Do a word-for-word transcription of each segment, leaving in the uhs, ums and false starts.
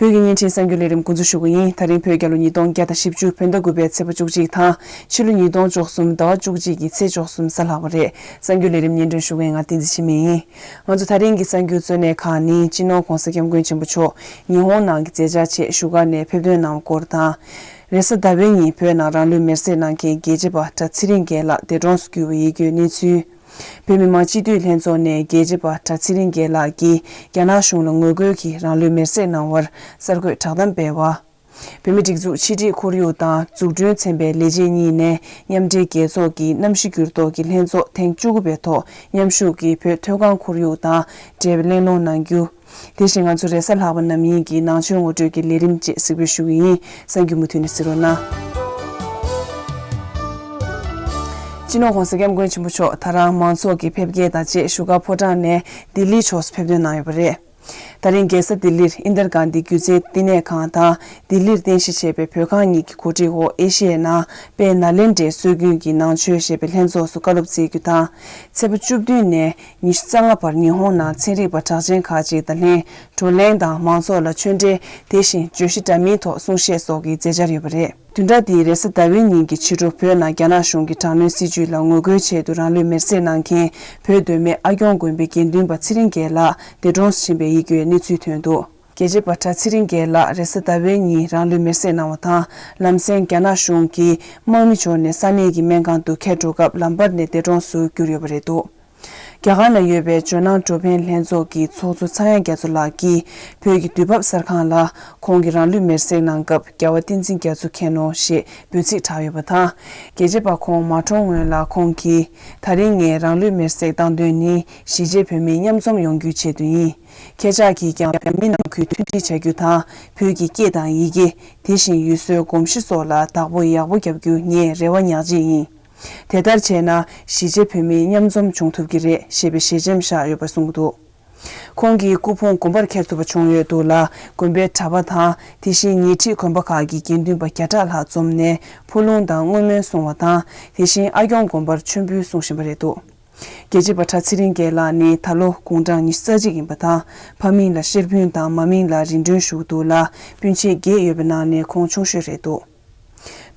བོད་ཀྱི་བརྙན་འཕྲིན་གསར་འགྱུར་ལས་རིམ་འགོ་འཛུགས་ཞུ་གི་ཡིན། ད་རིང་བོད་རྒྱལ་ལོ་ཉིས་སྟོང་བརྒྱ་དང་བཞི་བཅུ་བོད་ཟླ་དགུ་པའི་ཚེས་པ་བཅུ་གཅིག་དང་། ཕྱི་ལོ་ཉིས་སྟོང་བཅུ་གསུམ་ཟླ་བ་བཅུ་གཅིག་གི་ཚེས་བཅུ་གསུམ་གཟའ་ལྷག་པ་རེད། གསར་འགྱུར་ལས་རིམ་སྙན་སྒྲོན་ཞུ་མཁན་ང་བསྟན་འཛིན་འཆི་མེད་ཡིན། ང་ཚོ་ད་རིང་གི་གསར་འགྱུར་གཙོ་གནད་ཁག་ནི། སྤྱི་ནོར་༧གོང་ས་༧སྐྱབས་མགོན་ཆེན་པོ་མཆོག་ཉི་ཧོང་ནང་གི་མཛད་འཆར་ཆེད་བཞུགས་སྒར་ནས་ཕེབས་ཐོན་གནང་བ་སྐོར་དང་། རེས་གཟའ་ཟླ་བའི་ཉིན་བོད་ནང་རང་ལུས་མེར་སྲེག་གནང་མཁན་རྒྱལ་གཅེས་པ་གྲྭ་ཚེ་རིང་རྒྱལ་ལགས་འདས་གྲོངས་སུ་གྱུར་བ་ཡིན་སྐོར་གནས་ཚུལ། བོད་མི་མང་སྤྱི་འཐུས་ལྷན་ཚོགས་ནས་རྒྱལ་གཅེས་པ་གྲྭ་ཚེ་རིང་རྒྱལ་ལགས་ཀྱིས་རྒྱ་ནག་གཞུང་ལ་ངོ་རྒོལ་གྱིས་རང་ལུས་མེར་སྲེག་གནང་བར་གསར་འགོད་བསྒྲགས་གཏམ་སྤེལ་བ། བོད་མིའི་སྒྲིག་འཛུགས་ཕྱི་དྲིལ་ཁོར་ཡུག་དང་འཛུགས་སྐྲུན་ཚན་པའི་ལས་བྱེད་གཉིས་ནས་མཉམ་འབྲེལ་རྒྱལ་ཚོགས་ཀྱི་གནམ་གཤིས་འགྱུར་ལྡོག་གི་ལྷན་ཚོགས་ཐེངས་བཅུ་དགུ་པའི་ཐོག་མཉམ་ཞུགས་ཀྱིས་བོད་མཐོ་སྒང་ཁོར་ཡུག་དང་འབྲེལ་བའི་གླེང་སློང་གནང་རྒྱུ། དེ་བཞིན་ང་ཚོ་རེས་གཟའ་ལྷག་པ་ནམ་ཡིན་གྱི་ནང་ཆོས་ངོ་སྤྲོད་ཀྱི་ལས་རིམ་བཅས་གཟིགས་འབུལ་ཞུ་གི་ཡིན། གསར་འགྱུར་མུ་མཐུད་ནས་གཟིགས་རོགས་གནང་། སྤྱི་ནོར་༧གོང་ས་༧སྐྱབས་མགོན་ཆེན་པོ་མཆོག་ད་རང་མང་ཚོགས་ཀྱི་ཕེབས་སྐྱེལ་དང་བཅས་བཞུགས་སྒར་ཕོ་བྲང་ནས་ལྡི་ལིའི་ཕྱོགས་སུ་ཕེབས་ཐོན་གནང་ཡོད་པ་རེད། ད་རིང་རྒྱལ་ས་ལྡི་ལིར་ཨིན་དར་གྷན་དྷི་སྒྱུ་རྩལ་བསྟི་གནས་ཁང་དང་ལྡི་ལིར་རྟེན་གཞི་བྱས་པའི་བོད་ཁང་གཉིས་ཀྱི་གོ་སྒྲིག་འོག་ཨེ་ཤི་ཡའི་ནང་པའི་ནཱ་ལེནྡྲའི་སྲོལ་རྒྱུན་གྱི་ནང་ཆོས་ཞེས་པའི་ལྷན་ཚོགས་སུ་བཀའ་སློབ་སྩལ་རྒྱུ་དང་། ཚེས་པ་བཅུ་བདུན་ནས་ཉི་ཤུ་རྩ་ལྔ་བར་ཉི་ཧོང་ནང་ཚན་རིག་པ་གྲགས་ཅན་ཁག་ཅིག་དང་ལྷན་བགྲོ་གླེང་དང་མང་ཚོགས་ལ་ཆོས་འབྲེལ། དེ་བཞིན་བརྗོད་གཞི་འདྲ་མིན་ཐོག་གསུང་བཤད་སོགས་ཀྱི་མཛད་འཆར་ཡོད་པ་རེད། བདུན་ཕྲག་འདིའི་རེས་གཟའ་ཟླ་བའི་ཉིན་གྱི་ཕྱི་དྲོ་བོད་ནང་རྒྱ་ནག་གཞུང་གི་དྲག་གནོན་སྲིད་བྱུས་ལ་ངོ་རྒོལ་ཆེད་དུ་རང་ལུས་མེར་སྲེག་གནང་མཁན་བོད་མདོ་སྨད་ཨ་སྐྱོང་དགོན་པའི་དགེ་འདུན་པ་ཚེ་རིང་རྒྱལ་ལགས་འདས་གྲོངས་སུ་ཕྱིན་པ་ཡིན་སྐོར་གནས་ཚུལ་ཐོན་འདུག་རྒྱལ་གཅེས་པ་གྲྭ་ཚེ་རིང་རྒྱལ་ལགས་རེས་གཟའ་ཟླ་བའི་ཉིན་རང་ལུས་མེར་སྲེག་གནང་བ་དང་། ལམ་སེང་རྒྱ་ནག་གཞུང་གིས་དམག་མི་འབྱོར་ནས་ས་གནས་ཀྱི་སྨན་ཁང་དུ་ཁྱེར་འགྲོ་སྐབས་ལམ་བར་ནས་འདས་གྲོངས་སུ་གྱུར་ཡོད་པ་རེད་འདུག་རྒྱ་གར་ན་ཡོད་པའི་ཇོ་ནང་འགྲོ་ཕན་ལྷན་ཚོགས་ཀྱི་ཚོགས་གཙོ་ཚངས་དབྱངས་རྒྱ་མཚོ་ལགས་ཀྱིས་བོད་ཀྱི་དུས་བབ་གསར་ཁང་ལ་ཁོང་གིས་རང་ལུས་མེར་སྲེག་གནང་སྐབས་རྒྱལ་བ་བསྟན་འཛིན་རྒྱ་མཚོ་མཁྱེན་ནོ་ཞེས་འབོད་ཚིག་གྲགས་ཡོད་པ་དང་། རྒྱལ་གཅེས་པ་ཁོང་མ་གྲོངས་སྔོན་ལ་ཁོང་གིས། ད་རིང་ངས་རང་ལུས་མེར་སྲེག་བཏང་དོན་ནི་གཞིས་བྱེས་བོད་མི་མཉམ་འཛོམས་ཡོང་རྒྱུའི་ཆེད་དུ་ཡིན། ཁྱེད་ཅག་གིས་ཀྱང་རྒྱ་མི་ནང་ཁུལ་མཐུན་སྒྲིལ་བྱ་རྒྱུ་དང་བོད་ཀྱི་སྐད་དང་ཡི་གེ། དེ་བཞིན་ཡུལ་སྲོལ་གོམས་གཤིས་སོགས་ལ་བདག་པོ་ཡག་པོ་རྒྱབ་རྒྱུ་ངས་རེ་བ་ཉག་གཅིག་ཡིན། དེ་ལྟར་བྱས་ན་གཞིས་བྱེས་བོད་མི་མཉམ་འཛོམས་བྱུང་ཐུབ་ཀྱི་རེད་ཞེས་པའི་ཞལ་ཆེམས་བཞག་ཡོད་པ་གསུངས་འདུག་ཁོང་གི་སྐུ་ཕུང་དགོན་པར་འཁྱེར་ཐུབ་པ་བྱུང་ཡོད་འདུག་ལ། དགོན་པའི་གྲྭ་པ་དང་དེ་བཞིན་ཉེ་འཁྲིས་དགོན་པ་ཁག་གི་དགེ་འདུན་པ་བརྒྱ་ཕྲག་ལྷག་འཛོམས་ནས་ཕུ་ལུང་དང་བསྔོ་སྨོན་གསུང་བ་དང་། དེ་བཞིན་ཨ་སྐྱོང་དགོན་པར་མཆོད་འབུལ་གསུང་བཞིན་པ་རེད་འདུག་རྒྱལ་གཅེས་པ་གྲྭ་ཚེ་རིང་རྒྱལ་ལགས་ནི་ད་ལོ་དགུང་གྲངས་ཉི་ཤུ་རྩ་གཅིག་ཡིན་པ་དང་། ཕ་མིང་ལ་ཤེར་ཕུན་དང་མ་མིང་ལ་རིམ་གྲོ་ཞུ་འདུག་ལ། སྤུན་མཆེད་བརྒྱད་ཡོད་པའི་ནང་ནས་ཁོང་ཆུང་ཤོས་རེད་འདུག་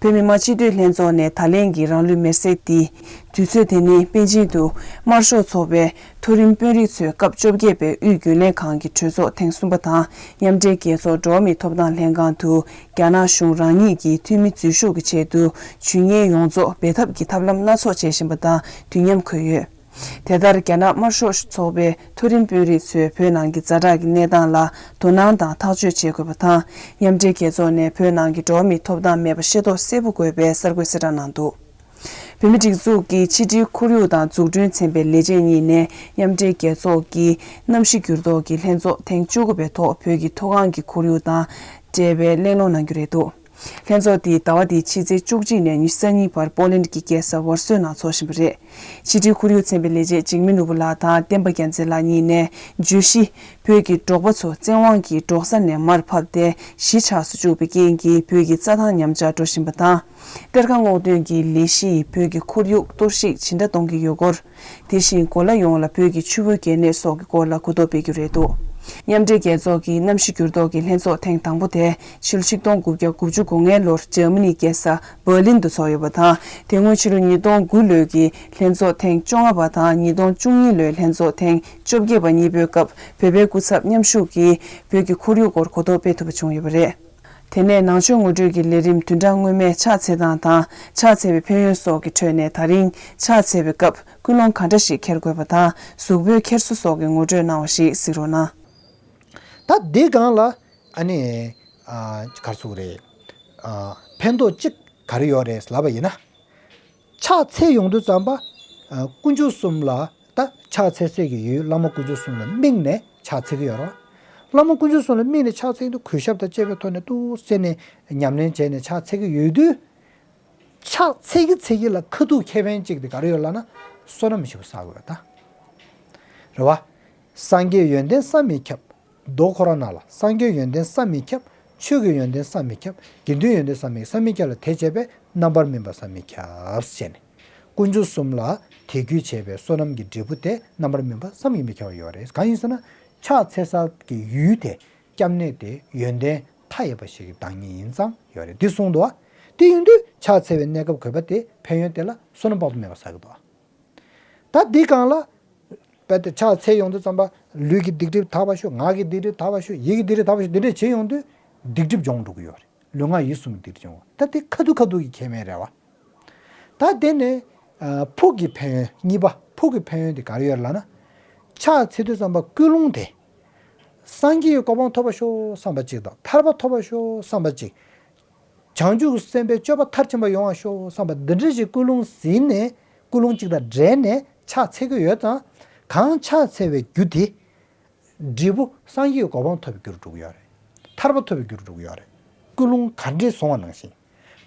བོད་མི་མང་སྤྱི་འཐུས་ལྷན་ཚོགས་ནས་ད་ལན་གྱི་རང་ལུས་མེར་སྲེག་འདི། དུས་ཚོད་དེ་ནི་པེ་ཅིང་དུ་དམར་ཤོག་ཚོགས་པའི་མཐོ་རིམ་དཔོན་རིགས་ཚོའི་སྐབས་བཅོ་བརྒྱད་པའི་དབུས་རྒྱུན་ལས་ཁང་གི་གྲོས་ཚོགས་ཐེངས་གསུམ་པ་དང་མཉམ་འབྲེལ་རྒྱལ་ཚོགས་འགྲོ་བ་མིའི་ཐོབ་ཐང་ལྷན་ཁང་དུ་རྒྱ་ནག་གཞུང་རང་ཉིད་ཀྱི་འཐུས་མི་འཛུལ་ཞུགས་ཀྱི་ཆེད་དུ་ཇུས་ངན་ཡོངས་རྫོགས་འབད་ཐབས་ཀྱི་ཐབས་ལམ་སྣ་ཚོགས་བྱེད་བཞིན་པ་དང་དུས་མཉམ་འཁོད་ཡོད། དེ་ལྟར་རྒྱ་ནག་དམར་ཤོག་ཚོགས་པའི་མཐོ་རིམ་དཔོན་རིགས་ཚོས་བོད་ནང་གི་ཛ་དྲག་གི་གནས་སྟངས་ལ་དོ་སྣང་དང་ཐག་གཅོད་བྱེད་དགོས་པ་དང་། མཉམ་འབྲེལ་རྒྱལ་ཚོགས་ནས་བོད་ནང་གི་འགྲོ་བ་མིའི་ཐོབ་ཐང་མེད་པ་ཤེས་རྟོགས་གསལ་པོ་དགོས་པའི་གསར་འགོད་གསལ་བསྒྲགས་གནང་འདུག་བོད་མིའི་སྒྲིག་འཛུགས་ཀྱི་ཕྱི་དྲིལ་ཁོར་ཡུག་དང་འཛུགས་སྐྲུན་ཚན་པའི་ལས་བྱེད་གཉིས་ནས་མཉམ་འབྲེལ་རྒྱལ་ཚོགས་ཀྱི་གནམ་གཤིས་འགྱུར་ལྡོག་གི་ལྷན་ཚོགས་ཐེངས་བཅུ་དགུ་པའི་ཐོག་བོད་ཀྱི་མཐོ་སྒང་གི་ཁོར་ཡུག་དང་འབྲེལ་བའི་གླེང་སློང་གནང་རྒྱུ་རེད་འདུག་ལྷན་ཚོགས་འདི་ཟླ་བ་འདིའི་ཕྱི་ཚེས་བཅུ་གཅིག་ནས་ཉི་ཤུ་རྩ་གཉིས་བར་པོ་ལན་གྱི་རྒྱལ་ས་ཝར་སོའི་ནང་འཚོགས་བཞིན་པ་རེད། ཕྱི་དྲིལ་ཁོར་ཡུག་ཚན་པའི་ལས་བྱེད་འཇིགས་མེད་ནོར་བུ་ལགས་དང་བསྟན་པ་རྒྱལ་མཚན་ལགས་གཉིས་ནས་བརྗོད་གཞི། བོད་ཀྱི་འབྲོག་པ་ཚོ་བཙན་དབང་གིས་འབྲོག་ས་ནས་མར་ཕབ་སྟེ་གཞིས་ཆགས་སུ་བཅུག་པའི་རྐྱེན་གྱིས་བོད་ཀྱི་རྩྭ་ཐང་ཉམས་ཆག་འགྲོ་བཞིན་པ་དང་། གཏེར་ཁ་སྔོག་འདོན་གྱི་ལས་གཞི་ཡིས་བོད་ཀྱི་ཁོར་ཡུག་གཏོར་བཤིག་ཇི་འདྲ་གཏོང་གི་ཡོད་སྐོར། དེ་བཞིན་གོ་ལ་ཡོངས་ལ་བོད་ཀྱི་ཆུ་བོའི་གལ་གནད་སོགས་ཀྱི་སྐོར་ལ་གོ་རྟོགས་སྤེལ་རྒྱུ་རེད་འདུག་མཉམ་འབྲེལ་རྒྱལ་ཚོགས་ཀྱི་གནམ་གཤིས་འགྱུར་ལྡོག་གི་ལྷན་ཚོགས་ཐེངས་དང་པོ་དེ་ཕྱི་ལོ་ཆིག་སྟོང་དགུ་བརྒྱ་དགུ་བཅུ་གོ་ལྔའི་ལོར་འཇར་མ་ནིའི་རྒྱལ་ས་འབར་ལིན་དུ་ཚོགས་ཡོད་པ་དང་། དེ་སྔོན་ཕྱི་ལོ་ཉིས་སྟོང་དགུ་ལོའི་གི་ལྷན་ཚོགས་ཐེངས་བཅོ་ལྔ་པ་དང་ཉིས་སྟོང་བཅུ་གཉིས་ལོའི་ལྷན་ཚོགས་ཐེངས་བཅོ་བརྒྱད་པ་གཉིས་པོའི་སྐབས་བོད་པའི་སྐུ་ཚབ་མཉམ་ཞུགས་ཀྱིས་བོད་ཀྱི་ཁོར་ཡུག་སྐོར་གོ་རྟོགས་སྤེལ་ཐུབ་པ་བྱུང་ཡོད་པ་རེད། དེ་ནས་ནང་ཆོས་ངོ་སྤྲོད་ཀྱི་ལས་རིམ་བདུན་ཕྲག་སྔོན་མའི་ཕྱག་འཚལ་སྟངས་དང་ཕྱག་འཚལ་བའི་ཕན་ཡོན་སོགས་ཀྱི་ཁྲོད་ནས་ད་རིང་ཕྱག་འཚལ་བའི་སྐབས་ཀུན་སློང་ག་འདྲ་ཞིག་འཁྱེར་དགོས་པ་དང་གཟུགས་པོའི་འཁྱེར་སོ་སོགས་ཀྱི་ངོ་སྤྲོད་གནང་བ་ཞིག་གཟིགས་རོགས་གནང་། ད་འདི་སྒང་ལ་ཨ་ནི་ཨ་ག་རེ་ཟེར་དགོས་རེད། ཨ་ཕན་ཐོགས་གཅིག་ག་རེ་ཡོད་རེད་ལབ་པ་ཡིན་ན། ཕྱག་འཚལ་ཡོང་དུས་ཙམ་པ། ཨ་དཀོན་མཆོག་གསུམ་ལ་ད་ཕྱག་འཚལ་སའི་གི་ཡུལ་བླ་མ་དཀོན་མཆོག་གསུམ་ལ་དམིགས་ནས་ཕྱག་འཚལ་གི་ཡོད་རེད། བླ་མ་དཀོན་མཆོག་གསུམ་ལ་དམིགས་ནས་ཕྱག་འཚལ་དུས་གུས་ཞབས་དང་བཅས་པའི་ཐོག་ནས་ཏོག་ཙམ་ནས་ཉམས་ལེན་བྱས་ནས་ཕྱག་འཚལ་གི་ཡོད་དུས། ཕྱག་འཚལ་གི་འཚལ་གི་ལ་ཁ་ཐུག་ཁེ་ཕན་གཅིག་དེ་ག་རེ་ཡོད་ལབ་ན་བསོད་ནམས་ཞིག་བསགས་དགོས་ད། རེད་བ། སངས་རྒྱས་ཡོན་ཏན་བསམ་མི་ཁྱབ། མདོ་ཁོ་རང་ནང་ལ་སངས་རྒྱས་ཡོན་ཏན་བསམ་མི་ཁྱབ། ཆོས་ཀྱི་ཡོན་ཏན་བསམ་མི་ཁྱབ། དགེ་འདུན་ཡོན་ཏན་བསམ་མི་བསམ་མི་ཁྱབ་ལ་དེ་བྱས་པས་རྣམ་པར་སྨིན་པ་བསམ་མི་ཁྱབ་ཟེར་ནས། དཀོན་མཆོག་གསུམ་ལ་དད་གུས་བྱས་པའི་བསོད་ནམས་ཀྱི་འབྲས་བུ་དེ་རྣམ་པར་སྨིན་པ་བསམ་གྱིས་མི་ཁྱབ་པ་ཡོད་རེད། གང་ཡིན་ཟེར་ན་ཕྱག་འཚལ་ས་གི་ཡུལ་དེ། སྐྱབས་གནས་དེ་ཡོན་ཏན་མཐའ་ཡས་པ་ཞིག་གི་བདག་ཉིད་ཡིན་ཙང་ཡོད་རེད། འདི་གསུངས་འདུག་བ། དེ་ཡིན་དུས་ཕྱག་འཚལ་བའི་གནས་སྐབས་དགོས་པ་དེ་ཕན་ཡོན་དེ་ལ་བསོད་ནམས་དཔག་ཏུ་མེད་པ་བསགས་ཀྱི་འདུག་བ། ད་འདི་སྒང་ལ་རྦད་དེ་ཕྱག་འཚལ་ཡོང་དུས་ཙམ་པ་ལུས་ཀྱི་སྡིག་སྒྲིབ་དག་པ་ཤོག་ངག་གི་སྡིག་སྒྲིབ་དག་པ་ཤོག་ཡིད་ཀྱི་སྡིག་སྒྲིབ་དག་པ་ཤོག་འདི་འདྲས་བྱེད་ཡོང་དུས་སྡིག་སྒྲིབ་སྦྱོང་འགྲོ་གི་ཡོད་རེད། ལུས་ངག་ཡིད་གསུམ་གྱི་སྡིག་སྒྲིབ་སྦྱོང་བ། ད་འདི་ཁ་ཐུག་ཁ་ཐུག་གི་ཁྱད་མེད་རེད་བ། ད་དེ་ནས་ཨ་ཕུགས་ཀྱི་ཕན་ཡོན་གཉིས་པ། ཕུགས་ཀྱི་ཕན་ཡོན་དེ་ག་རེ་ཡོད་ལབ་ན། ཕྱག་འཚལ་དུས་ཙམ་པ་ཀུན་སློང་དེ། སངས་རྒྱས་ཀྱི་གོ་འཕང་ཐོབ་པ་ཤོག་བསམ་པ་གཅིག་དང་ཐར་པ་ཐོབ་པ་ཤོག་བསམ་པ་གཅིག་བྱང་ཆུབ་སེམས་དཔའི་སྤྱོད་པ་མཐར་ཕྱིན་པ་ཡོང་བ་ཤོག་བསམ་པ་འདི་འདྲ་ཞིག་ཀུན་སློང་ཟིན་ནས་ཀུན་སློང་གཅིག་དང་འབྲེལ་ནས་ཕྱག་འཚལ་གྱི་ཡོད་ཙང་། གང་ཕྱག་འཚལ་བའི་རྒྱུ་དེ། འབྲས་བུ་སངས་རྒྱས་ཀྱི་གོ་འཕང་ཐོབ་པའི་རྒྱུ་རུ་འགྲོ་གི་ཡོད་རེད། ཐར་པ་ཐོབ་པའི་རྒྱུ་རུ་འགྲོ་གི་ཡོད་རེད། ཀུན་སློང་ག་འདྲས་བཟུང་བ་ནང་བཞིན།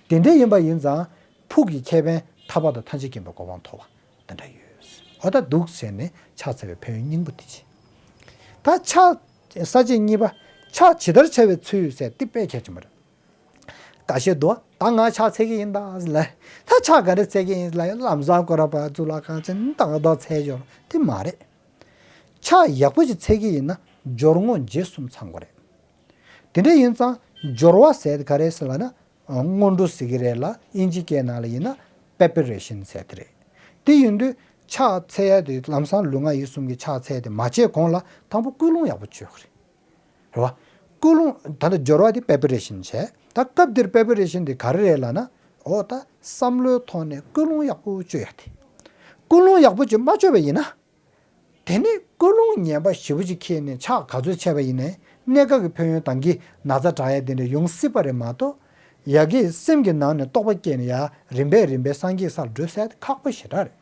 དེ་འདྲས་ཡིན་པ་ཡིན་ཙང་ཕུགས་ཀྱི་ཁེ་ཕན་ཐར་པ་དང་ཐམས་ཅད་མཁྱེན་པའི་གོ་འཕང་ཐོབ་པ་དེ་འདྲ་ཡོད། འོ་ད་འདུག་ཟེར་ནས་ཕྱག་འཚལ་བའི་ཕན་ཡོན་སྙིང་པོ་དེ་བྱེད། ད་ཕྱག་ས་བཅད་གཉིས་པ། ཕྱག་ཇི་ལྟར་བྱ་བའི་ཚུལ་ཟེར་དེ་དཔེ་གལ་ཆེན་པོ་རེད། འགའ་ཤས་འདུག་ད་ང་ཕྱག་འཚལ་གྱི་ཡིན་ད་ལ། ད་ཕྱག་ག་རེ་འཚལ་གྱི་ཡིན་ལ་ལམ་སང་སྐོར་ར་པ་གཙུག་ལག་ཁང་ཆེན་ཏག་ཏག་འཚལ་འབྱོར་དེ་མ་རེད། ཕྱག་ཡག་པོ་ཞིག་འཚལ་གྱི་ཡིན་ན་སྦྱོར་དངོས་རྗེས་གསུམ་ཚང་དགོས་རེད། དེ་འདྲ་ཡིན་ཙང་སྦྱོར་བ་ཟེར་དེ་ག་རེ་ཟེར་ལབ་ན། སྔོན་འགྲོ་ཟེར་གྱི་རེད་ལ་དབྱིན་ཇི་སྐད་ནང་ལ་ཡིན་ན་པེ་པེ་རེ་ཤན་ཟེར་དེ་རེད། དེ་ཡིན་དུས་ཕྱག་འཚལ་ཡ་དེ་ལམ་སང་ལུས་ངག་ཡིད་གསུམ་གྱི་ཕྱག་འཚལ་དེ་མ་བྱས་གོང་ལ་དང་པོ་ཀུན་སློང་ཡག་པོ་བྱོས་དགོས་རེད། རེད་བ། ཀུན་སློང་ད་ལྟ་སྦྱོར་བ་དེ་པེ་པེ་རེ་ཤན་བྱས། ད་སྐབས་འདིར་པེ་པེ་རེ་ཤན་དེ་ག་རེ་རེད་ལབ་ན། འོ་ད་བསམ་བློའི་ཐོག་ནས་ཀུན་སློང་ཡག་པོ་བཅོས་ཡ་དེ། ཀུན་སློང་ཡག་པོ་བཅོས་མ་བཅོས་པ་ཡིན་ན། དེ་ནས་ཀུན་སློང་ངན་པ་ཞེ་པོ་ཅིག་འཁྱེར་ནས་ཕྱག་ག་ཚོད་བྱས་པ་ཡིན་ནའི་གནས་སྐབས་ཀྱི་ཕན་ཡོན་དང་གི་ན་ཚ་དྲག་ཡ་དེ་འདྲ་ཡོང་སྲིད་པ་རེད་མ་གཏོགས། ཡ་གི་སེམས་ཀྱི་ནང་ནས་རྟོགས་པ་སྐྱེས་ནས་ཡ་རིམ་པས་རིམ་པས་སངས་རྒྱས་སར་བགྲོད་ས་དེ་ཁག་པོ་ཞེ་དྲག་རེད།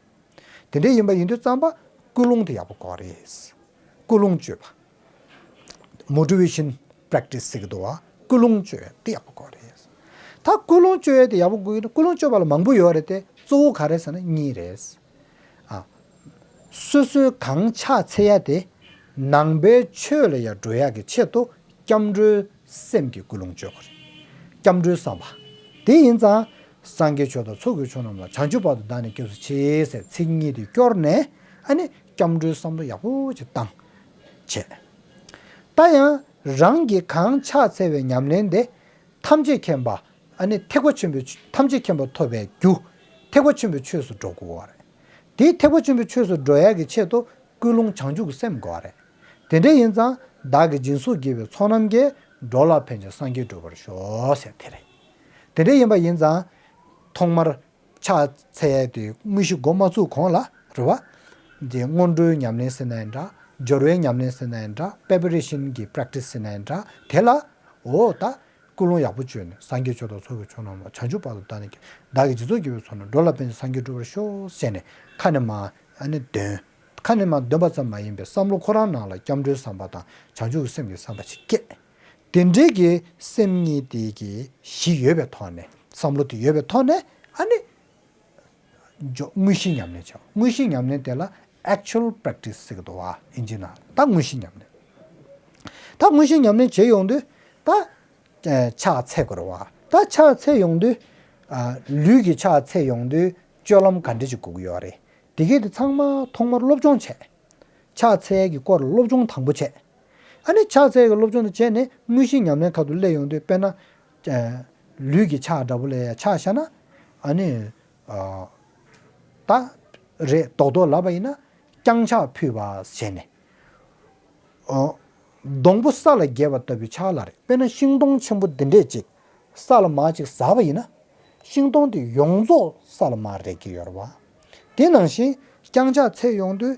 དེ་འདྲ་ཡིན་པ་ཡིན་དུས་ཙམ་པ་ཀུན་སློང་དེ་ཡག་པོ་དགོས་རེད། ཀུན་སློང་བཅོས་པ། Motivation practice ཟེར་གྱི་འདུག་བ། ཀུན་སློང་བཅོས་དེ་ཡག་པོ་དགོས་རེད། ད་ཀུན་སློང་བཅོས་དེ་ཡག་པོ་དགོས་ཀྱི་ན་ཀུན་སློང་བཅོས་པ་ལ་མང་པོ་ཡོད་རེད་དེ་གཙོ་བོ་ག་རེ་ཟེར་ན་གཉིས་རེད། ཨ། སོ་སོའི་གང་ཕྱག་འཚལ་ཡ་དེ་ནང་པའི་ཆོས་ལ་ཡང་འགྲོ་ཡག་གི་ཆེད་དུ་སྐྱབས་འགྲོའི་སེམས་ཀྱི་ཀུན་སློང་བཅོས་དགོས་རེད། སྐྱབས་འགྲོའི་བསམ་པ། དེ་ཡིན་ཙང་། སངས་རྒྱས་ཆོས་དང་ཚོགས་ཀྱི་མཆོག་རྣམས་ལ། བྱང་ཆུབ་བར་དུ་བདག་ནི་སྐྱབས་སུ་མཆི་ཟེར་ཚིག་གཉིས་དེ་སྐྱོར་ནས་ཨ་ནི་སྐྱབས་འགྲོའི་བསམ་བློ་ཡག་པོ་ཅིག་བཏང་། བྱས། ད་ཡང་རང་གིས་གང་ཕྱག་འཚལ་བའི་ཉམས་ལེན་དེ་ཐམས་ཅད་མཁྱེན་པ། ཨ་ནི་ཐེག་པ་ཆེན་པོའི་ཆོས། ཐམས་ཅད་མཁྱེན་པ་ཐོབ་པའི་རྒྱུ། ཐེག་པ་ཆེན་པོའི་ཆོས་སུ་འགྲོ་དགོས་པ་རེད། དེའི་ཐེག་པ་ཆེན་པོའི་ཆོས་སུ་འགྲོ་ཡག་གི་ཆེད་དུ་ཀུན་སློང་བྱང་ཆུབ་ཀྱི་སེམས་དགོས་པ་རེད། དེ་འདྲ་ཡིན་ཙང་བདག་གིས་སྦྱིན་སོགས་བགྱིས་པའི་ཚོགས་རྣམས་ཀྱིས། འགྲོ་ལ་ཕན་ཕྱིར་སངས་རྒྱས་འགྲུབ་པར་ཤོག་ཟེར་དེ་རེད། དེ་འདྲ་ཡིན་པ་ཡིན་ཙང་ཐོག་མར་ཕྱག་འཚལ་ཡས་དེ་དངོས་གཞི་འགོ་མ་ཚུགས་གོང་ལ་རེད་བ། དེ་སྔོན་འགྲོའི་ཉམས་ལེན་ཟེར་ན་ཡིན་འདྲ། སྦྱོར་བའི་ཉམས་ལེན་ཟེར་ན་ཡིན་འདྲ། པེ་པེ་རེ་ཤན་གྱི་པེ་རེག་ཊི་སི་ཟེར་ན་ཡིན་འདྲ། དེ་ལ་འོ་ད་ཀུན་སློང་ཡག་པོ་བཅོས་ནས་སངས་རྒྱས་ཆོས་དང་ཚོགས་ཀྱི་མཆོག་རྣམས་ལ། བྱང་ཆུབ་བར་དུ་བདག་ནི་སྐྱབས། བདག་གིས་སྦྱིན་སོགས་བགྱིས་པའི་ཚོགས་རྣམས། འགྲོ་ལ་ཕན་ཕྱིར་སངས་རྒྱས་འགྲུབ་པར་ཤོག་ཟེར་ནས་ཁ་ནས་མར་ཨ་ནི་འདོན། ཁ་ནས་མར་འདོན་པ་ཙམ་མ་ཡིན་པའི་བསམ་བློ་ཁོ་རང་ནང་ལ་སྐྱབས་འགྲོའི་བསམ་པ་དང་བྱང་ཆུབ་ཀྱི་སེམས་ཀྱི་བསམ་པ་ཞིག་སྐྱེས། དེ་འདྲའི་གི་སེམས་གཉིས་དེ་གི་གཞི་ཡོད་པའི་ཐོག་ནས་བསམ་བློ་དེ་ཡོད་པའི་ཐོག་ནས་ཨ་ནི། འཇོ་དངོས་གཞི་ཉམས་ལེན་བྱ། དངོས་གཞི་ཉམས་ལེན་དེ་ལ་actual practice ཟེར་གི་འདུག་བ་དབྱིན་ཇི་ནང་། ད་དངོས་གཞི་ཉམས་ལེན། ད་དངོས་གཞི་ཉམས་ལེན་བྱེད་ཡོང་དུས་ད། ཨ་ཕྱག་འཚལ་དགོས་རེད་བ། ད་ཕྱག་འཚལ་ཡོང་དུས། ཨ་ལུས་ཀྱི་ཕྱག་འཚལ་ཡོང་དུས་སྤྱོད་ལམ་ག་འདྲ་ཅིག་དགོས་ཀྱི་ཡོད་རེད། དེ་གས་དེ་ཚང་མ་ཐོག་མར་སློབ་སྦྱོང་བྱས། ཕྱག་འཚལ་ཡས་ཀྱི་སྐོར་སློབ་སྦྱོང་དང་པོ་བྱས། ཨ་ནི་ཕྱག་འཚལ་ཡས་ཀྱི་སློབ་སྦྱོང་དེ་བྱས་ནས་དངོས་གཞི་ཉམས་ལེན་ཁ་ཐུག་སླེབས་ཡོང་དུས་དཔེར་ན། ཨ་ལུས་ཀྱི་ཕྱག་འདྲ་པོ་ལ་ཡ་ཕྱག་བཞག་ན། ཨ་ནི། ཨ་ད་རེད་རྡོག་རྡོག་ལབ་པ་ཡིན་ན་བརྐྱང་ཕྱག་ཕུལ་བ་བྱས་ནས། ཨ་སྡོང་པོ་ས་ལ་འགྱེལ་བ་ལྟ་བུའི་ཕྱག་ལ་རེད། དཔེར་ན་ཤིང་སྡོང་ཆེན་པོ་འདི་འདྲས་ཅིག་ས་ལ་མར་ཅིག་ཟགས་པ་ཡིན་ན། ཤིང་སྡོང་དེ་ཡོངས་རྫོགས་ས་ལ་མར་རེག་གི་ཡོད་རེད་བ། དེ་ནང་བཞིན་བརྐྱང་ཕྱག་འཚལ་ཡོང་དུས་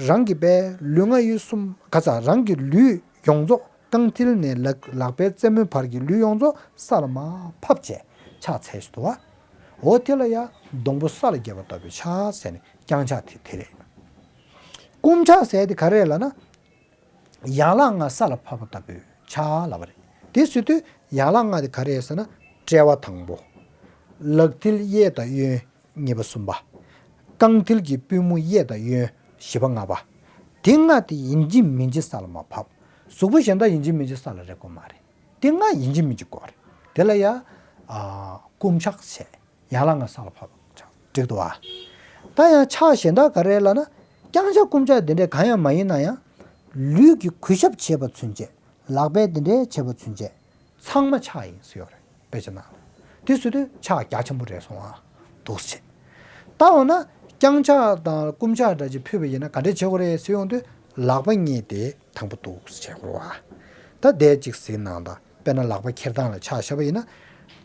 རང་གི་པའི་ལུས་ངག་ཡིད་གསུམ་ག་ས་རང་གི་ལུས་ཡོངས་རྫོགས་རྐང་མཐིལ་ནས་ལག་ལག་པའི་རྩེ་མོའི་བར་གྱི་ལུས་ཡོངས་རྫོགས་ས་ལ་མར་ཕབ་བྱས་ཕྱག་འཚལ་ཞིག་འདུག་བ། འོ་དེ་ལ་ཡང་སྡོང་པོ་ས་ལ་འགྱེལ་བ་ལྟ་བུའི་ཕྱག་ཟེར་ནས་བརྐྱང་ཕྱག་དེ་དེ་རེད། བསྐུམ་ཕྱག་ཟེར་དེ་ག་རེ་རེད་ལབ་ན། ཡན་ལག་ལྔ་ས་ལ་ཕབ་པ་ལྟ་བུའི་ཕྱག་ལབ་པ་རེད། དེ་ཟེར་དུས་ཡན་ལག་ལྔ་དེ་ག་རེ་རེད་ཟེར་ན། དཔྲལ་བ་དང་པོ། ལག་མཐིལ་གཡས་དང་གཡོན་གཉིས་པ་གསུམ་པ། རྐང་མཐིལ་གྱི་པུས་མོ་གཡས་དང་གཡོན་བཞི་པ་ལྔ་པ། དེ་ལྔ་དེ་ཡིན་གཅིག་མིན་གཅིག་ས་ལ་མར་ཕབ། གཟུགས་པོ་གཞན་དག་ཡིན་གཅིག་མིན་གཅིག་ས་ལ་རེག་དགོས་མ་རེད། དེ་ལྔ་ཡིན་གཅིག་མིན་གཅིག་དགོས་རེད། དེ་ལ་ཡ། ཨ་བསྐུམ་ཕྱག་བྱས། ཡན་ལག་ལྔ་ས་ལ་ཕབ་ཕྱག་འགྲིག་འདུག་བ། ད་ཡང་ཕྱག་གཞན་དག་ག་རེ་ལབ་ན། བརྐྱང་ཕྱག་བསྐུམ་ཕྱག་དེ་འདྲས་གང་ཡང་མ་ཡིན་ན་ཡང་། ལུས་ཀྱི་གུས་ཞབས་བྱེད་པ་ཚུན་ཆད་ ལག་པས་འདི་འདྲའི་བྱས་པ་ཚུན་ཆད་ཚང་མ་ཕྱག་ཡིན་ཟེར་ཡོད་རེད། དཔེ་ཆ་ནང་ལ། དེ་ཟེར་དུས་ཕྱག་རྒྱ་ཆེན་པོ་རེད་སོང་ཨ། འདུག་སེ་བྱས། ད་འོ་ན་བརྐྱང་ཕྱག་དང་བསྐུམ་ཕྱག་འདྲ་ཅིག་ཕུལ་བ་ཡིན་ན་ག་འདྲས་བྱེད་དགོས་རེད་ཟེར་ཡོང་དུས། ལག་པ་གཉིས་དེ་དང་པོ་འདུག་སེ་བྱེད་དགོས་རེད་བ། ད་དེ་གཅིག་གཟིགས་གནང་དང་། དཔེར་ན་ལག་པ་འཁྱེར་སྟངས་ལ་ཆ་བཞག་པ་ཡིན་ན།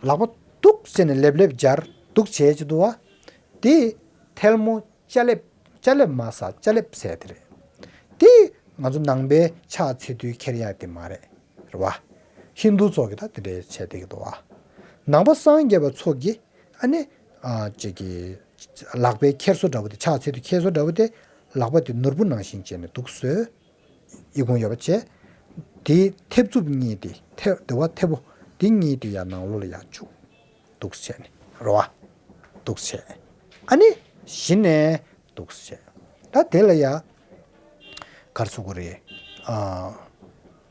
ལག་པ་འདུག་སེ་ནས་ལེབ་ལེབ་སྦྱར་འདུག་བྱས་ཀྱི་འདུག་བ། དེ་ཐལ་མོ་ཅ་ལེབ། ཅ་ལེབ་མ་ཟ། ཅ་ལེབ་ཟེར་དེ་རེད། དེ་ང་ཚོ་ནང་པའི་ཕྱག་འཚལ་དུས་འཁྱེར་ཡག་དེ་མ་རེད། རེད་བ། ཧིན་རྡུ་ཚོ་གིས་ད་དེ་འདྲའི་བྱས་བསྡད་ཀྱི་འདུག་བ། ནང་པ་སངས་རྒྱས་པ་ཚོ་གིས་ཨ་ནི། ཨ་ཅིག་གི་ལག་པའི་འཁྱེར་སོ་འདྲ་བོ་དེ། ཕྱག་འཚལ་དུས་འཁྱེར་སོ་འདྲ་བོ་དེ། ལག་པ་དེ་ནོར་བུ་ནང་བཞིན་བྱས་ནས་འདུག་སེ། ཨི་ཁུང་ཡོད་པ་བྱས། དེའི་མཐེབ་མཛུབ་གཉིས་དེ། མཐེ། དེ་བ་མཐེ་བོ་དེ་གཉིས་དེ་ཡར་ནང་ལོགས་ལ་ཡར་བཅུག་འདུག་སེ་བྱས་ནས། རེད་བ། འདུག་སེ་བྱས། ཨ་ནི་གཞི་ནས་འདུག་སེ་བྱས། ད་དེ་ལ་ཡ་ག་རེ་ཟེར་དགོས་རེད། ཨ།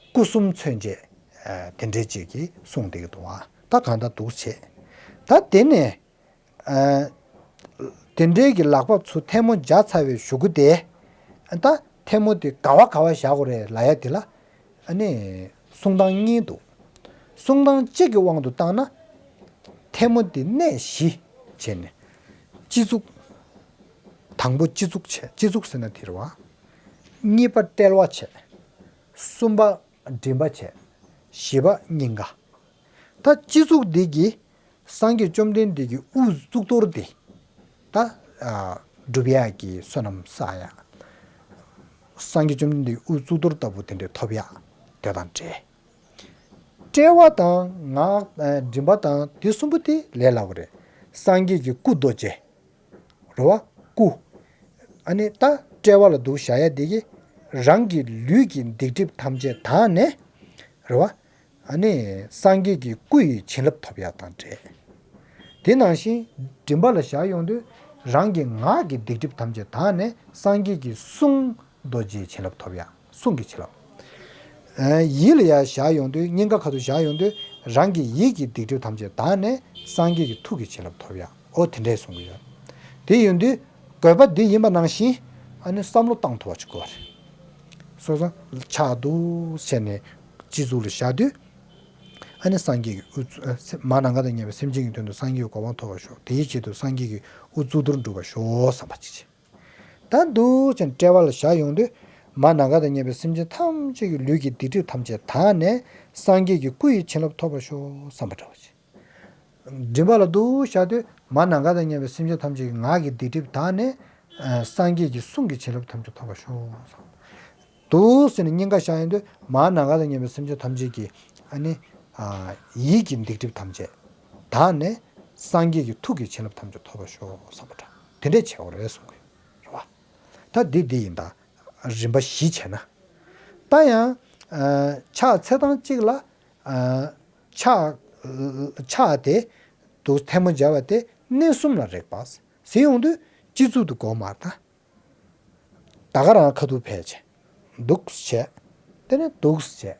སྐུ་གསུམ་མཚོན་བྱེད། ཨ། དེ་འདྲའི་ཅིག་གིས་གསུངས་བསྡད་ཀྱི་འདུག་བ། ད་གང་ལྟར་འདུག་སེ་བྱས། ད་དེ་ནས། ཨ། དེ་འདྲའི་གི་ལག་པ་ཚུར་ཐལ་མོ་སྦྱར་ཚར་བའི་གཞུག་གུ་དེ། ད་ཐལ་མོ་དེ་ག་བ་ག་བ་བཞག་དགོས་རེད་ལབ་ཡ་དེ་ལ། ཨ་ནི་གསུང་སྟངས་གཉིས་འདུག། གསུང་སྟངས་གཅིག་གི་དབང་དུ་བཏང་ན། ཐལ་མོ་དེ་གནས་བཞི་བྱས་ནས། སྤྱི་གཙུག། དང་པོ་སྤྱི་གཙུག་བྱས། སྤྱི་གཙུག་ཟེར་ན་དེ་རེད་བ། གཉིས་པ་དཔྲལ་བ་བྱས། གསུམ་པ་མགྲིན་པ་བྱས། བཞི་པ་སྙིང་ག། ད་སྤྱི་གཙུག་འདི་གིས་སངས་རྒྱས་བཅོམ་ལྡན་འདས་ཀྱི་དབུ་གཙུག་ཏོར་འདི། ད། ཨ། སྒྲུབ་ཡག་གི་བསོད་ནམས་བསགས་ཡག། སངས་རྒྱས་བཅོམ་ལྡན་འདས་ཀྱི་དབུ་གཙུག་ཏོར་ལྟ་བུ་དེ་འདྲ་ཐོབ་ཡག་དེ་དང་འབྲེལ། དཔྲལ་བ་དང་ངག། ཨ། མགྲིན་པ་དང་དེ་གསུམ་པོ་དེ་ལས་སླ་པོ་རེད། སངས་རྒྱས་ཀྱི་སྐུ་རྡོ་རྗེ། རེད་བ། སྐུ། ཨ་ནི་ད་དཔྲལ་བ་ལ་འདུག་བཞག་ཡ་དེ་གིས་རང་གི་ལུས་ཀྱི་སྡིག་སྒྲིབ་ཐམས་ཅད་དག་ནས། རེད་བ། ཨ་ནི་སངས་རྒྱས་ཀྱི་སྐུ་ཡི་བྱིན་རླབས་ཐོབ་ཡ་དང་འབྲེལ། དེ་ནང་བཞིན་མགྲིན་པ་ལ་བཞག་ཡོང་དུས་རང་གི་ངག་གི་སྡིག་སྒྲིབ་ཐམས་ཅད་དག་ནས་སངས་རྒྱས་ཀྱི་གསུང་རྡོ་རྗེའི་བྱིན་རླབས་ཐོབ་ཡ། གསུང་གི་བྱིན་རླབས། ཨ། ཡིད་ལ་ཡར་བཞག་ཡོང་དུས། སྙིང་ག་ཁ་ཐུག་བཞག་ཡོང་དུས་རང་གི་ཡིད་ཀྱི་སྡིག་སྒྲིབ་ཐམས་ཅད་དག་ནས་སངས་རྒྱས་ཀྱི་ཐུགས་ཀྱི་བྱིན་རླབས་ཐོབ་ཡ། འོ་དེ་འདྲས་གསུང་གི་ཡོད། དེ་ཡིན་དུས་དགོས་པ་འདི་ཡིན་པ་ནང་བཞིན། ཨ་ནི་བསམ་བློ་བཏང་ཐུབ་པ་ཅིག་དགོས་པ་རེད། སོང་ཙང་ཕྱག་འདུག་བྱས་ནས་སྤྱི་གཙུག་ལ་བཞག་དུས། ཨ་ནི་སངས་རྒྱས་ཀྱི་དབུ་གཙུག། ཨ། མར་ནམ་མཁའ་དང་མཉམ་པའི་སེམས་ཅན་གྱི་དོན་དུ་སངས་རྒྱས་ཀྱི་གོ་འཕང་ཐོབ་པར་ཤོག། དེའི་ཆེད་དུ་སངས་རྒྱས་ཀྱི་དབུ་གཙུག་ཏོར་འགྲུབ་པར་ཤོག་བསམ་པ་ཅིག་བྱེད། ད་འདུག་ཅིང་དཔྲལ་བ་ལ་བཞག་ཡོང་དུས། མར་ནམ་མཁའ་དང་མཉམ་པའི་སེམས་ཅན་ཐམས་ཅད་ཀྱི་ལུས་ཀྱི་སྡིག་སྒྲིབ་ཐམས་ཅད་དག་ནས་སངས་རྒྱས་ཀྱི་སྐུ་ཡི་བྱིན་རླབས་ཐོབ་པར་ཤོག་བསམ་པ་འདྲ་བ་ཅིག། མགྲིན་པ་ལ་འདུག་བཞག་དུས་མར་ནམ་མཁའ་དང་མཉམ་པའི་སེམས་ཅན་ཐམས་ཅད་ཀྱི་ངག་གི་སྡིག་སྒྲིབ་དག་ནས། ཨ། སངས་རྒྱས་ཀྱི་གསུང་གི་བྱིན་རླབས་ཐམས་ཅད་ཐོབ་པར་ཤོག། འདུག་ཟེར་ནས་སྙིང་ག་བཞག་ཡོང་དུས་མར་ནམ་མཁའ་དང་མཉམ་པའི་སེམས་ཅན་ཐམས་ཅད་ཀྱི། ཨ་ནི། ཨ། ཡིད་ཀྱི་སྡིག་སྒྲིབ་ཐམས་ཅད་དག་ནས་སངས་རྒྱས་ཀྱི་ཐུགས་ཀྱི་བྱིན་རླབས་ཐམས་ཅད་ཐོབ་པར་ཤོག་བསམ་པ་འདྲ། དེ་འདྲས་བྱེད་དགོས་རེད་གསུང་གི་ཡོད་རེད་བ། ད་འདི་འདི་ཡིན་ད། རིམ་པ་བཞི་བྱས་ན། ད་ཡང་། ཨ། ཕྱག་འཚལ་སྟངས་གཅིག་ལ། ཨ། ཕྱག་ཕྱག་དེ་འདུག་ཐལ་མོ་སྦྱར་བ་དེ་གནས་གསུམ་ལ་རེག་པ་ཟེར་ཡོང་དུས་སྤྱི་གཙུག་ཏུ་དགོས་མ་རེད་ད། ད་ག་རང་ཁ་ཐུག་ཕེབས་བྱས། འདུག་བྱས། དེ་ནས་འདུག་བྱས།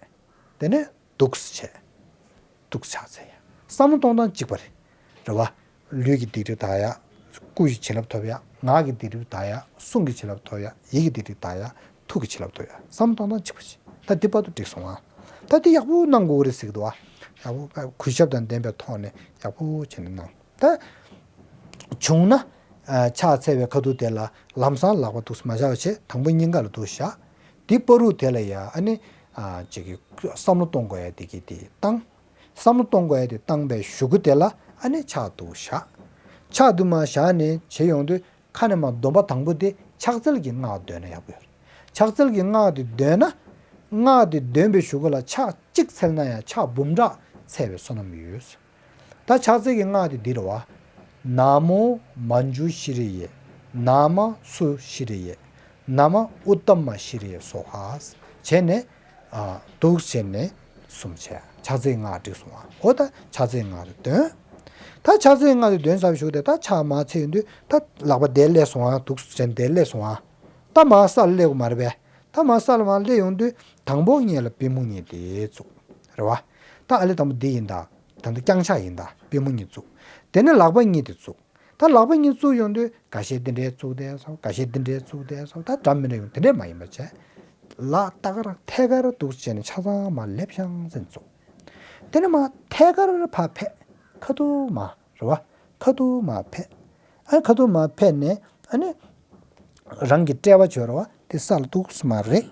དེ་ནས་འདུག་བྱས། འདུག་ཕྱག་འཚལ་ཡ། བསམ་བློ་གཏོང་སྟངས་གཅིག་པ་རེད། རེད་བ། ལུས་ཀྱི་སྡིག་སྒྲིབ་དག་ཡ། སྐུ་ཡི་བྱིན་རླབས་ཐོབ་ཡ། ངག་གི་སྡིག་སྒྲིབ་དག་ཡ། གསུང་གི་བྱིན་རླབས་ཐོབ་ཡ། ཡིད་ཀྱི་སྡིག་སྒྲིབ་དག་ཡ། ཐུགས་ཀྱི་བྱིན་རླབས་ཐོབ་ཡ། བསམ་བློ་གཏོང་སྟངས་གཅིག་པ་ཞིག། ད་འདི་བར་དུ་འགྲིག་སོང་ཨ། ད་འདི་ཡག་པོ་གནང་དགོས་རེད་ཟེར་གི་འདུག་ཨ། ཡག་པོ་གུས་ཞབས་དང་ལྡན་པའི་ཐོག་ནས་ཡག་པོ་བྱས་ནས་གནང་། ད་བྱུང་ན། ཨ། ཕྱག་འཚལ་བའི་ཁ་ཐུག་དེ་ལ་ལམ་སང་ལག་པ་འདུག་མ་བཞག་པ་བྱས། དང་པོ་སྙིང་ག་ལ་འདུག་བཞག། དེའི་བར་དུ་དེ་ལ་ཡ། ཨ་ནི། ཨ། ཅིག་གི་བསམ་བློ་གཏོང་དགོས་ཡ་དེ་གི་དེ་བཏང་། བསམ་བློ་གཏོང་དགོས་ཡ་དེ་བཏང་པའི་གཞུག་གུ་དེ་ལ་ཨ་ནི་ཕྱག་འདུག་བཞག། ཕྱག་འདུག་མ་བཞག་ནས་བྱས་ཡོང་དུས་ཁ་ནས་མར་སྡོམ་པ་དང་པོ་དེ་ཕྱག་འཚལ་གྱི་སྔགས་འདོན་ན་ཡག་པོ་ཡོད་རེད། ཕྱག་འཚལ་གྱི་སྔགས་དེ་འདོན་ན། སྔགས་དེ་འདོན་པའི་གཞུག་གུ་ལ་ཕྱག་གཅིག་འཚལ་ན་ཡང་ཕྱག་འབུམ་ཕྲག་འཚལ་བའི་བསོད་ནམས་ཡོད། ད་ཕྱག་འཚལ་གྱི་སྔགས་དེ་འདི་རེད་བ། ན་མོ་མཉྫུ་ཤྲཱི་ཡེ། ན་མ་སུ་ཤྲཱི་ཡེ། ན་མ་ཨུཏྟ་མ་ཤྲཱི་ཡེ་སྭཱ་ཧཱ། བྱས་ནས། ཨ། འདུག་བྱས་ནས་གསུམ་བྱས། ཕྱག་འཚལ་སྔགས་འགྲིག་སོང་ཨ། འོ་ད་ཕྱག་འཚལ་སྔགས་དེ་འདོན། ད་ཕྱག་འཚལ་སྔགས་དེ་འདོན་ཚར་བའི་གཞུག་དེ་ད་ཕྱག་མར་འཚལ་ཡོང་དུས་ད་ལག་པ་དེ་སླེབས་སོང་ཨ། འདུག་བྱས་ནས་དེ་སླེབས་སོང་ཨ། ད་མར་ས་ལ་སླེབས་དགོས་མ་རེད་པས། ད་མར་ས་ལ་མར་སླེབས་ཡོང་དུས་དང་པོ་ངེད་ལ་པུས་མོ་གཉིས་དེ་བཙུགས། རེད་བ། ད་ཨ་ལས་དང་པོ་འདི་ཡིན་ད། ད་ལྟ་བརྐྱང་ཕྱག་ཡིན་ད། པུས་མོ་གཉིས་བཙུགས། དེ་ནས་ལག་པ་གཉིས་དེ་བཙུགས། ད་ལག་པ་གཉིས་བཙུགས་ཡོང་དུས་འགའ་ཤས་འདི་འདྲས་བཙུགས་བསྡད་སོང་། འགའ་ཤས་འདི་འདྲས་བཙུགས་བསྡད་སོང་། ད་འདྲ་མི་འདྲ་ཡོང་དེ་འདྲས་མ་ཡིན་པ་བྱས། ལག་ལྟ་ག་རང་ཐད་ཀར་འདུག་བྱས་ནས་ཆ་ཚང་མར་སླེབས་ཤང་ཟེར་ནས་བཙུགས། དེ་ནས་མར་ཐད་ཀར་ཕར་ཕེབས། ཁ་ཐུག་མར་རེད་བ། ཁ་ཐུག་མར་ཕེབས། ཨ་ཁ་ཐུག་མར་ཕེབས་ནས་ཨ་ནི་རང་གི་དཔྲལ་བ་བྱོས་རེད་བ། དེ་ས་ལ་འདུག་སེ་མར་རེག།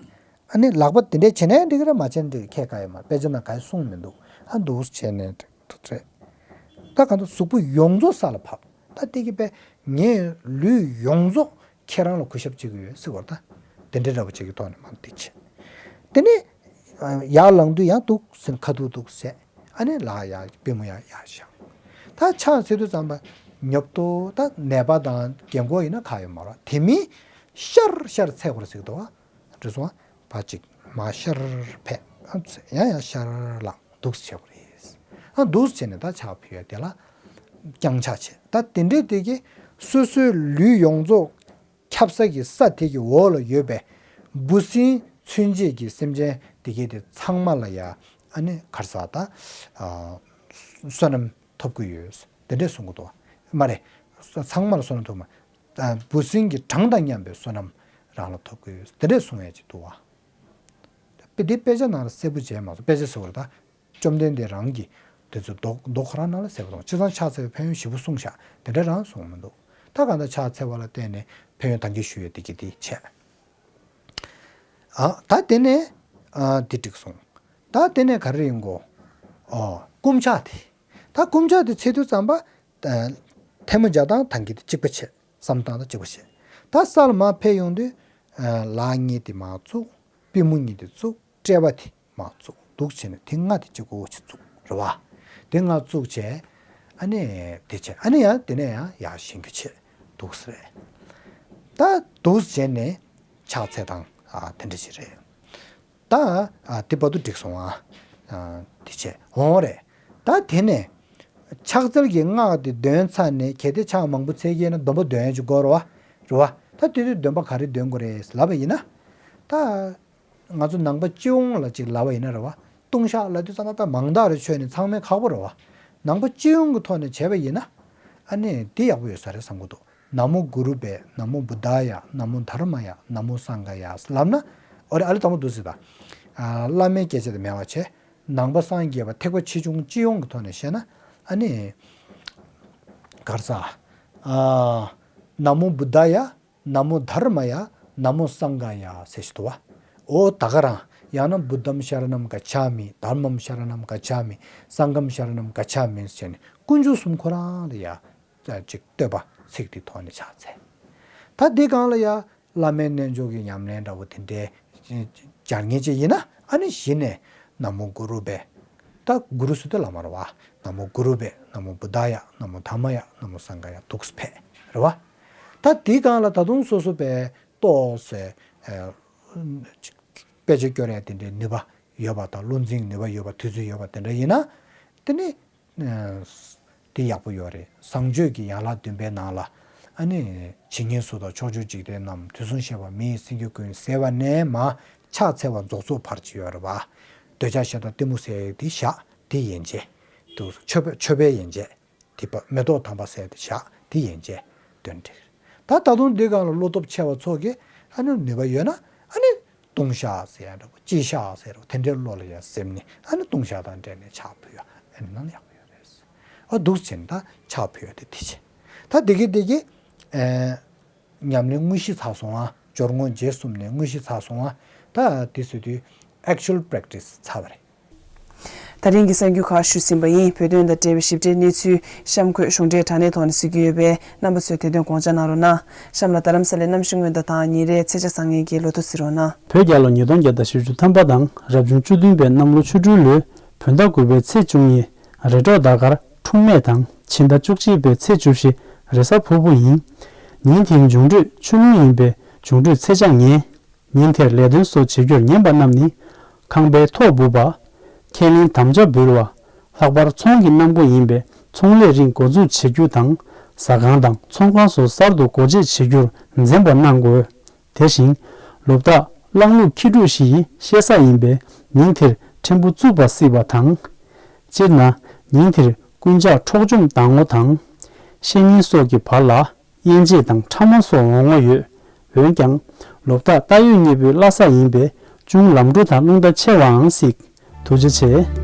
ཨ་ནི་ལག་པ་དེ་འདྲས་བྱས་ནས་འགྲིག་གི་རེད། མ་བྱས་ན་འགྲིག་གི། ཁྱད་གང་ཡོད་མ་རེད། དཔེ་ཆ་ནང་གང་ཡང་གསུངས་མི་འདུག། ཨ་འདུག་སེ་བྱས་ནས་འགྲིག་རེད། ད་གང་ལྟར་གཟུགས་པོ་ཡོངས་རྫོགས་ས་ལ་ཕབ། ད་དེ་གི་པས་ངའི་ལུས་ཡོངས་རྫོགས་ཁྱེད་རང་ལ་གུས་ཞབས་བྱེད་ཀྱི་ཡོད་ཟེར་བ་རེད། ད་དེ་འདྲའི་འདྲ་པོ་ཅིག་གི་ཐོག་ནས་མར་འདི་བྱས། དེ་ནས་ཡར་ལངས་དུས་ཡང་འདུག་སེ་ཁ་ཐུག་འདུག་སེ། ཨ་ནི་ལག་ཡར་པུས་མོ་ཡར་ཡར་བཞག། ད་ཕྱག་འཚལ་དུས་ཙམ་པ་ཉོབ་ཏོ། ད་ནད་པ་དང་རྒན་གོག་ཡིན་ན་ཁག་ཡོད་མ་རེད། དེ་མིན་ཤར་ཤར་འཚལ་དགོས་རེད་ཟེར་གི་འདུག་བ། རེད་སོང་བ། ཕར་གཅིག་མར་ཤར་ཕེབས། ཨ་ཚེ་ཡང་ཡང་ཤར་ལངས་འདུག་སེ་བྱེད་དགོས་རེད། ཨ་འདུག་སེ་བྱས་ནས་ད་ཕྱག་ཕུལ་ཡ་དེ་ལ་བརྐྱང་ཕྱག་བྱེད། ད་དེ་འདྲས་དེ་གི་སོ་སོའི་ལུས་ཡོངས་རྫོགས་ཁྱབ་ས་གི་ས་དེ་གི་འོག་ལ་ཡོད་པའི་འབུ་སྲིན་ཚུན་ཆད་ཀྱི་སེམས་ཅན་དེ་གའི་དེ་ཚང་མ་ལ་ཡ་ཨ་ནི་ག་རེ་ཟེར་ད། ཨ་བསོད་ནམས་ཐོབ་ཀྱི་ཡོད། དེ་འདྲས་གསུང་གི་འདུག་བ། མ་རེད། ཚང་མ་ལ་བསོད་ནམས་ཐོབ་མ། ཨ་འབུ་སྲིན་གྱི་གྲངས་དང་མཉམ་པའི་བསོད་ནམས་རང་ལ་ཐོབ་ཀྱི་ཡོད། དེ་འདྲས་གསུང་ཡ་ཅིག་འདུག་བ། དཔེ་འདི་དཔེ་ཆ་ནང་ལ་གསལ་པོ་བྱས་མ་སོང་། དཔེ་ཆ་ཟེར་བ་རེད་ད། བཅོམ་ལྡན་འདས་རང་གིས་དེ་ཚོ་མདོ་མདོ་ཁོ་རང་ནང་ལ་གསལ་པོ་གསུངས། བྱས་ཙང་ཕྱག་འཚལ་བའི་ཕན་ཡོན་ཞེ་པོ་གསུངས་ཤག། དེ་འདྲ་རང་གསུངས་མི་འདུག། ད་གང་ལྟར་ཕྱག་འཚལ་བ་ལ་བརྟེན་ནས་ཕན་ཡོན་ད་གིན་ཞུས་ཡོད་དེ་གི་དེ་བྱས། ཨ་ད་དེ་ནས་ཨ་དེ་འགྲིག་སོང་། ད་དེ་ནས་ག་རེ་ཡིན་གོ། ཨོ་བསྐུམ་ཕྱག་དེ། ད་བསྐུམ་ཕྱག་དེ་འཚལ་དུས་ཙམ་པ། ཨ་ཐལ་མོ་སྦྱར་སྟངས་ད་གིན་དེ་གཅིག་པ་བྱས། བསམ་སྟངས་ད་གཅིག་པ་བྱས། ད་ས་ལ་མར་ཕེབས་ཡོང་དུས། ཨ་ལག་གཉིས་དེ་མར་བཙུགས། པུས་མོ་གཉིས་དེ་བཙུགས། དཔྲལ་བ་དེ་མར་བཙུགས། འདུག་བྱས་ནས་དེ་ལྔ་དེ་གཅིག་པོ་ཅིག་བཙུགས་རེད་བ། དེ་ལྔ་བཙུགས་བྱས། ཨ་ནི་དེ་བྱས། ཨ་ནི་ཡང་དེ་ནས་ཡང་ཡར་བཞེངས་རྒྱུ་བྱས། འདུག་སེ་རེད། ད་འདུག་སེ་བྱས་ནས་ཕྱག་འཚལ་སྟངས་ཨ་དེ་འདྲ་ཞིག་རེད། ད་ཨ་དེ་བར་དུ་འགྲིག་སོང་ཨ། ཨ་དེ་བྱས་འོང་རེད། ད་དེ་ནས་ཕྱག་འཚལ་གྱི་སྔགས་དེ་འདོན་ཚར་ནས། གལ་ཏེ་ཕྱག་མང་པོ་འཚལ་གྱི་ཡིན་ན་སྡོམ་པ་འདོན་ཡ་ཅིག་དགོས་རེད་བ། རེད་བ། ད་དེ་དུས་སྡོམ་པ་ག་རེ་འདོན་དགོས་རེད་ལབ་པ་ཡིན་ན། ད་ང་ཚོ་ནང་པ་སྤྱི་ཡོངས་ལ་ཅིག་ལབ་པ་ཡིན་ན་རེད་བ། ལྟུང་བཤགས་ལབ་དུས་ཙམ་པ་ད་མང་དག་རེ་མཆོད་ནས་ཚང་མས་ཁག་པོ་རེད་བ། ནང་པ་སྤྱི་ཡོངས་ཀྱི་ཐོག་ནས་བྱས་པ་ཡིན་ན། ཨ་ནི་དེ་ཡག་པོ་ཡོད་ས་རེད་བསམ་གྱི་འདུག། ན་མོ་གུ་རུ་བྷེ། ན་མོ་བུདྡྷཱ་ཡ། ན་མོ་དྷརྨཱ་ཡ། ན་མོ་སངྒྷཱ་ཡ་ལབ་ན། ཨོ་རེད། ཨ་ལས་དང་པོ་འདུག་ཟེར་ད། ཨ་བླ་མའི་སྐད་ཆ་དེ་མེད་པ་བྱས། ནང་པ་སངས་རྒྱས་པ་ཐེག་པ་ཆེ་ཆུང་སྤྱི་ཡོངས་ཀྱི་ཐོག་ནས་བཤད་ན། ཨ་ནི་ག་རེ་ཟེར། ཨ་ན་མོ་བུདྡྷཱ་ཡ། ན་མོ་དྷརྨཱ་ཡ། ན་མོ་སངྒྷཱ་ཡ་ཟེར་ཞིག་འདུག་བ། ཨོ་ད་ག་རང་། ཡང་ན་བུདྡྷམ་ཤ་ར་ཎམ་ག་ཆཱ་མི། དྷརྨམ་ཤ་ར་ཎམ་ག་ཆཱ་མི། སངྒྷམ་ཤ་ར་ཎམ་ག་ཆཱ་མི་ཟེར་ནས་དཀོན་མཆོག་གསུམ་ཁོ་རང་ལ་ཡ། ཅིག་བསྟོད་པ་ཚིག་དེའི་ཐོག་ནས་ཕྱག་འཚལ། ད་འདི་སྒང་ལ་ཡ་བླ་མའི་རྣལ་འབྱོར་གྱི་ཉམས་ལེན་འདྲ་བོ་དེ་འདྲའི་སྦྱར་མཁན་ཅིག་ཡིན་ན། ཨ་ནི་གཞི་ནས་ན་མོ་གུ་རུ་བྷེ། ད་གུ་རུ་ཟེར་དུས་བླ་མ་རེད་བ། ན་མོ་གུ་རུ་བྷེ། ན་མོ་བུདྡྷཱ་ཡ། ན་མོ་དྷརྨཱ་ཡ། ན་མོ་སངྒྷཱ་ཡ་འདུག་སེ་ཕེབས་རེད་བ། ད་འདི་སྒང་ལ་ད་དུང་སོ་སོ་བས་ཏོག་ཙམ་དཔེ་ཆ་སྐྱོར་ཡ་དེ་འདྲའི་ནུས་པ་ཡོད་པ་དང་། བློ་འཛིན་ནུས་པ་ཡོད་པ། དུས་ཚོད་ཡོད་པ་དེ་འདྲ་ཡིན་ན། དེ་ནི་དེ་ཡག་པོ་ཡོད་རེད། བཟང་སྤྱོད་ཀྱི་ཡན་ལག་བདུན་པའི་ནང་ལ། ཨ་ནི་ཇི་སྙེད་སུ་དག་ཕྱོགས་བཅུའི་འཇིག་རྟེན་རྣམས། དུས་གསུམ་གཤེགས་པ་མི་ཡི་སེང་གེ་ཀུན། ཟེར་བ་ནས་མར་ཕྱག་འཚལ་བ་རྫོགས་རྫོགས་བར་གྱི་ཡོད་རེད་བ། འདོད་ཆགས་ཞེ་སྡང་གཏི་མུག་ཟེར་དེ་བཞག། དེ་ཡན་ཆད། དུ་མཆོད་པ་མཆོད་པའི་ཡན་ཆད། དེ་པ་མེ་ཏོག་དམ་པ་ཟེར་དེ་བཞག། དེ་ཡན་ཆད་འདོན་འགྲིག། ད་ད་དུང་འདི་སྒང་ལ་བློ་སྟོབས་ཆེ་བ་ཚོ་གིས་ཨ་ནི་ནུས་པ་ཡོད་ན། ཨ་ནི་ལྟུང་བཤགས་ཟེར་ཡ་འདྲ་པོ། སྤྱི་བཤགས་ཟེར་རོ། དེ་འདྲའི་བློ་ལ་ཡ་སེམས་ནས། ཨ་ནི་ལྟུང་བཤགས་དང་འབྲེལ་ནས་ཕྱག་ཕུལ་ཡ། ཨ་ནི་ནང་ཡག་པོ་ཡོད་རེད། ཨ་འདུག་སེ་བྱས་ནས་ད་ཕྱག་ཕུལ་ཡ་དེ་དེ་བྱས། ད་དེ་གི་དེ་གི་ཨེ། ཉམས་ལེན་དངོས་གཞི་ཚར་སོང་ཨ། སྦྱོར་དངོས་རྗེས་གསུམ་ནས་དངོས་གཞི་ཚར་སོང་ཨ། ད་དེ་ཟེར་དུས་actual practice ཚར་བ་རེད། ད་རིང་གི་གསར་འགྱུར་ཁག་ཞུས་ཟིན་པ་ཡིན། བོད་དོན་དང་འབྲེལ་བའི་ཞིབ་ཕྲའི་གནས་ཚུལ་གཤམ་འཁོད་གཞུང་འབྲེལ་དྲ་གནས་ཐོག་ནས་གཟིགས་ཀྱི་ཡོད་པས། རྣམ་པ་ཚོས་དེ་དོན་དགོངས་འཇགས་གནང་རོགས་གནང་། གཤམ་ལ་རྡ་རམ་ས་ལའི་གནམ་གཤིས་སྔོན་བརྡ་དང་ཉིན་རེའི་ཚེས་ཆ་བཟང་ངན་གྱི་ལོ་ཐོ་གཟིགས་རོགས་གནང་། བོད་རྒྱལ་ལོ་ཉིས་སྟོང་བརྒྱ་དང་བཞི་བཅུ་ཐམ་པ་དང་། རབ་བྱུང་བཅུ་བདུན་པའི་གནམ་ལོ་ཆུ་སྦྲུལ་ལོའི་བོད་ཟླ་དགུ་པའི་ཚེས་བཅུ་གཉིས་རེ་དྲུག་ཟླ་སྐར་འཁྲུག་མེད་དང་། ཕྱི་ཟླ་བཅུ་གཅིག་པའི་ཚེས་བཅུ་བཞི་རེས་གཟའ་ཕུར་བུ་ཡིན། ཉིན་དེའི་འབྱུང་འཕྲོད་ཆུ་ཀླུང་ཡིན་པས། འབྱུང་འཕྲོད་ཚེས་ཆ་ངན། ཉིན་དེར་ལས་དོན་སོགས་བྱེད་རྒྱུར་ཉན་པ་རྣམས་ནི། ཁང་པའི་ཐོག་སྦུབ་པ། ཁས་ལེན་དམ་བཅའ་འབུལ་བ། ལྷག་པར་ཚོང་གི་གནམ་སྒོ་ཡིན་པས། ཚོང་ལས་རིགས་འགོ་འཛུགས་བྱེད་རྒྱུ་དང་། ཟ་ཁང་དང་ཚོང་ཁང་སོགས་གསར་དུ་སྒོ་འབྱེད་བྱེད་རྒྱུར་འཛེམ་པ་གནང་དགོས། དེ་བཞིན་ལོ་རྟགས་གླང་ལུག་ཁྱི་ཕྲུག་བཞི་ཡི་བཤད་ས་ཡིན་པས། ཉིན་དེར་ཕྲན་བུ་རྩུབ་པ་སྲིད་པ་དང་། སྤྱིར་ན་ཉིན་དེར་རྐུན་ཇག་འཕྲོག་བཅོམ་བཏང་ངོ་དང་། བཤེས་གཉེན་སོགས་ཀྱི་བར་ལ་དབྱེ་འབྱེད་དང་ཕྲ་མོ་སོགས་འོང་ངོ་ཡོད། འོན་ཀྱང་ལོ་རྟགས་རྟ་ཡོས་གཉིས་པོའི་བླ་གཟའ་ཡིན་པས། ཅུང་ལམ་འགྲོ་དང་རླུང་རྟ་ཆེ་བའང་སྲིད། ཐུགས་རྗེ་ཆེ།